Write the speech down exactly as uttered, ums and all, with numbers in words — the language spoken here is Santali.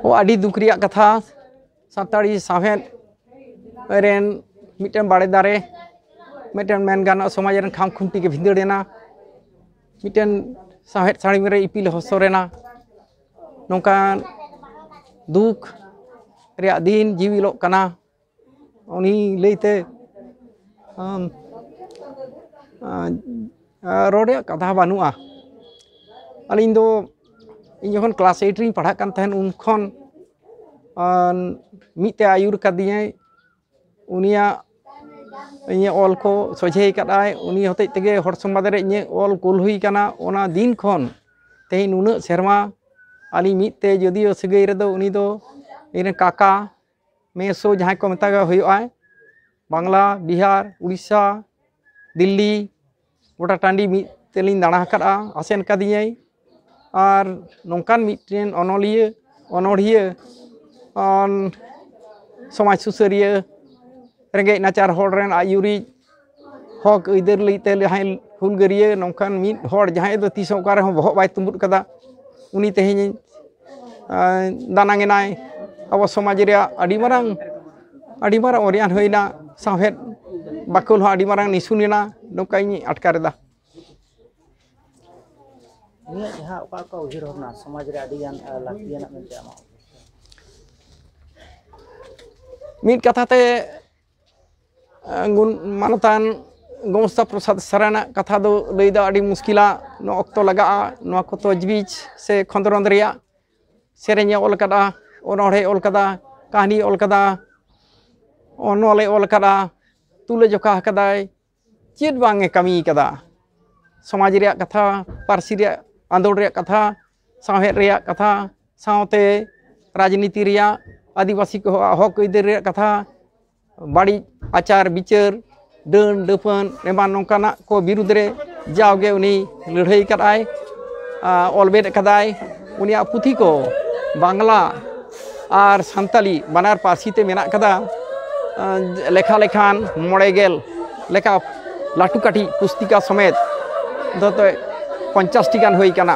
ᱚ, ᱟᱹᱰᱤ ᱫᱩᱠ ᱨᱮᱭᱟᱜ ᱠᱟᱛᱷᱟ, ᱥᱟᱱᱛᱟᱲᱤ ᱥᱟᱶᱦᱮᱫ ᱨᱮᱱ ᱢᱤᱫᱴᱮᱱ ᱵᱟᱲᱮ ᱫᱟᱨᱮ, ᱢᱤᱫᱴᱮᱱ ᱢᱮᱱ ᱜᱟᱱᱚᱜᱼᱟ ᱥᱚᱢᱟᱡᱽ ᱨᱮᱱ ᱠᱷᱟᱢ ᱠᱷᱩᱱᱴᱤ ᱜᱮ ᱵᱷᱤᱸᱫᱟᱹᱲ ᱮᱱᱟ᱾ ᱢᱤᱫᱴᱮᱱ ᱥᱟᱶᱦᱮᱫ ᱥᱟᱹᱲᱤᱢ ᱨᱮ ᱤᱯᱤᱞ ᱦᱚᱥᱚᱨ ᱮᱱᱟ᱾ ᱱᱚᱝᱠᱟᱱ ᱫᱩᱠ ᱨᱮᱭᱟᱜ ᱫᱤᱱ ᱡᱤᱣᱤᱞᱚᱜ ᱠᱟᱱᱟ᱾ ᱩᱱᱤ ᱞᱟᱹᱭᱛᱮ, ᱟᱢ, ᱟ, ᱟ, ᱨᱚᱲ ᱨᱮᱭᱟᱜ ᱠᱟᱛᱷᱟ ᱵᱟᱹᱱᱩᱜᱼᱟ᱾ ᱟᱹᱞᱤᱧ ᱫᱚ, ᱤᱧ ᱡᱚᱠᱷᱚᱱ ᱠᱞᱟᱥ ᱮᱭᱤᱴ ᱨᱤᱧ ᱯᱟᱲᱦᱟᱜ ᱠᱟᱱ ᱛᱟᱦᱮᱸᱱ, ᱩᱱ ᱠᱷᱚᱱ, ᱟᱱ, ᱢᱤᱫ ᱛᱮ ᱟᱹᱭᱩᱨ ᱠᱟᱫᱤᱧᱟᱭ᱾ ᱩᱱᱤᱭᱟᱜ ᱤᱧᱟᱹᱜ ᱚᱞ ᱠᱚ ᱥᱚᱡᱷᱮ ᱟᱠᱟᱫᱼᱟᱭ᱾ ᱩᱱᱤ ᱦᱚᱛᱮᱡ ᱛᱮᱜᱮ ᱦᱚᱲ ᱥᱚᱢᱟᱡᱽ ᱨᱮ ᱤᱧᱟᱹᱜ ᱚᱞ ᱠᱩᱞ ᱦᱩᱭ ᱠᱟᱱᱟ᱾ ᱚᱱᱟ ᱫᱤᱱ ᱠᱷᱚᱱ ᱛᱮᱦᱮᱧ ᱱᱩᱱᱟᱹᱜ ᱥᱮᱨᱢᱟ ᱟᱹᱞᱤᱧ ᱢᱤᱫ ᱛᱮ ᱡᱩᱫᱤᱭᱳ ᱥᱟᱹᱜᱟᱹᱭ ᱨᱮᱫᱚ ᱩᱱᱤ ᱫᱚ ᱤᱧᱨᱮᱱ ᱠᱟᱠᱟ, ᱢᱮᱥᱚ ᱡᱟᱦᱟᱸᱭ ᱠᱚ ᱢᱮᱛᱟ ᱠᱚ ᱦᱩᱭᱩᱜᱼᱟᱭ, ᱵᱟᱝᱞᱟ, ᱵᱤᱦᱟᱨ, ᱩᱲᱤᱥᱥᱟ, ᱫᱤᱞᱞᱤ, ᱜᱚᱴᱟ ᱴᱟᱺᱰᱤ ᱢᱤᱫ ᱛᱮᱞᱤᱧ ᱫᱟᱬᱟ ᱟᱠᱟᱫᱼᱟ, ᱟᱥᱮᱱ ᱠᱟᱫᱤᱧᱟᱭ᱾ ᱟᱨ ᱱᱚᱝᱠᱟᱱ ᱢᱤᱫᱴᱮᱱ ᱚᱱᱚᱞᱤᱭᱟᱹ, ᱚᱱᱚᱲᱦᱤᱭᱟᱹ, ᱟᱨ ᱥᱚᱢᱟᱡᱽ ᱥᱩᱥᱟᱹᱨᱤᱭᱟᱹ, ᱨᱮᱸᱜᱮᱡ ᱱᱟᱪᱟᱨ ᱦᱚᱲ ᱨᱮᱱ ᱟᱹᱭᱩᱨᱤᱡ, ᱦᱚᱠ ᱟᱹᱭᱫᱟᱹᱨ ᱞᱟᱹᱜᱤᱫ ᱛᱮ ᱡᱟᱦᱟᱸᱭ ᱦᱩᱞᱜᱟᱹᱨᱤᱭᱟᱹ, ᱱᱚᱝᱠᱟᱱ ᱢᱤᱫ ᱦᱚᱲ ᱡᱟᱦᱟᱸᱭ ᱫᱚ ᱛᱤᱥ ᱦᱚᱸ ᱚᱠᱟ ᱨᱮᱦᱚᱸ ᱵᱚᱦᱚᱜ ᱵᱟᱭ ᱛᱩᱢᱵᱩᱫ ᱠᱟᱫᱟ, ᱩᱱᱤ ᱛᱮᱦᱮᱧ, ᱟᱸ, ᱫᱟᱱᱟᱝ ᱮᱱᱟᱭ᱾ ᱟᱵᱚ ᱥᱚᱢᱟᱡᱽ ᱨᱮᱭᱟᱜ ᱟᱹᱰᱤ ᱢᱟᱨᱟᱝ, ᱟᱹᱰᱤ ᱢᱟᱨᱟᱝ ᱚᱨᱡᱟᱱ ᱦᱩᱭᱱᱟ, ᱥᱟᱶᱦᱮᱫ ᱵᱟᱠᱷᱳᱞ ᱦᱚᱸ ᱟᱹᱰᱤ ᱢᱟᱨᱟᱝ ᱱᱤᱥᱩᱱ ᱮᱱᱟ, ᱱᱚᱝᱠᱟᱧ ᱟᱴᱠᱟᱨ ᱮᱫᱟ᱾ ᱩᱱᱤᱭᱟᱜ ᱡᱟᱦᱟᱸ ᱚᱠᱟ ᱚᱠᱟ ᱩᱭᱦᱟᱹᱨ ᱵᱷᱟᱵᱽᱱᱟ ᱥᱚᱢᱟᱡᱽ ᱨᱮ ᱟᱹᱰᱤ ᱜᱟᱱ ᱞᱟᱹᱠᱛᱤᱭᱟᱱᱟᱜ ᱢᱮᱱᱛᱮ ᱟᱢᱟᱜ? ᱢᱤᱫ ᱠᱟᱛᱷᱟ ᱛᱮ, ᱜᱩᱱ-, ᱢᱟᱱᱚᱛᱟᱱ ᱜᱚᱢᱚᱥᱛᱟ ᱯᱨᱚᱥᱟᱫᱽ ᱥᱟᱨᱟᱱᱟᱜ ᱠᱟᱛᱷᱟ ᱫᱚ ᱞᱟᱹᱭ ᱫᱚ ᱟᱹᱰᱤ ᱢᱩᱥᱠᱤᱞᱟ᱾ ᱱᱚᱣᱟ ᱚᱠᱛᱚ ᱞᱟᱜᱟᱜᱼᱟ ᱱᱚᱣᱟ ᱠᱚ ᱛᱚᱡᱽᱵᱤᱡᱽ ᱥᱮ ᱠᱷᱚᱸᱫᱽᱨᱚᱸᱫᱽ ᱨᱮᱭᱟᱜ᱾ ᱥᱮᱨᱮᱧᱮ ᱚᱞ ᱠᱟᱫᱟ, ᱚᱱᱚᱬᱦᱮ ᱚᱞ ᱠᱟᱫᱟ, ᱠᱟᱹᱦᱱᱤ ᱚᱞ ᱠᱟᱫᱟ, ᱚᱱᱚᱞᱮ ᱚᱞ ᱠᱟᱫᱟ, ᱛᱩᱞᱟᱹᱡᱚᱠᱷᱟ ᱟᱠᱟᱫᱟᱭ, ᱪᱮᱫ ᱵᱟᱝ ᱮ ᱠᱟᱹᱢᱤ ᱠᱟᱫᱟ᱾ ᱥᱚᱢᱟᱡᱽ ᱨᱮᱭᱟᱜ ᱠᱟᱛᱷᱟ, ᱯᱟᱹᱨᱥᱤ ᱨᱮᱭᱟᱜ ᱟᱸᱫᱳᱲ ᱨᱮᱭᱟᱜ ᱠᱟᱛᱷᱟ, ᱥᱟᱶᱦᱮᱫ ᱨᱮᱭᱟᱜ ᱠᱟᱛᱷᱟ, ᱥᱟᱶᱛᱮ ᱨᱟᱡᱽᱱᱤᱛᱤ ᱨᱮᱭᱟᱜ, ᱟᱹᱫᱤᱵᱟᱹᱥᱤ ᱠᱚᱣᱟᱜ ᱦᱚᱠ ᱟᱹᱭᱫᱟᱹᱨ ᱨᱮᱭᱟᱜ ᱠᱟᱛᱷᱟ, ᱵᱟᱹᱲᱤᱡ ᱟᱪᱟᱨ ᱵᱤᱪᱟᱹᱨ, ᱰᱟᱹᱱ ᱰᱟᱹᱯᱟᱹᱱ ᱮᱢᱟᱱ ᱱᱚᱝᱠᱟᱱᱟᱜ ᱠᱚ ᱵᱤᱨᱩᱫᱽ ᱨᱮ ᱡᱟᱣᱜᱮ ᱩᱱᱤ ᱞᱟᱹᱲᱦᱟᱹᱭ ᱠᱟᱫᱟᱭ, ᱟ, ᱚᱞ ᱵᱮᱫ ᱠᱟᱫᱟᱭ᱾ ᱩᱱᱤᱭᱟᱜ ᱯᱩᱛᱷᱤ ᱠᱚ ᱵᱟᱝᱞᱟ ᱟᱨ ᱥᱟᱱᱛᱟᱞᱤ ᱵᱟᱱᱟᱨ ᱯᱟᱹᱨᱥᱤ ᱛᱮ ᱢᱮᱱᱟᱜ ᱠᱟᱫᱟ᱾ ᱟ, ᱞᱮᱠᱷᱟ ᱞᱮᱠᱷᱟᱱ ᱢᱚᱬᱮ ᱜᱮᱞ ᱞᱮᱠᱟ ᱞᱟᱹᱴᱩ ᱠᱟᱹᱴᱤᱡ ᱯᱩᱥᱛᱤᱠᱟ ᱥᱚᱢᱮᱛ ᱫᱚ ᱯᱚᱧᱪᱟᱥ ᱴᱤ ᱜᱟᱱ ᱦᱩᱭ ᱠᱟᱱᱟ᱾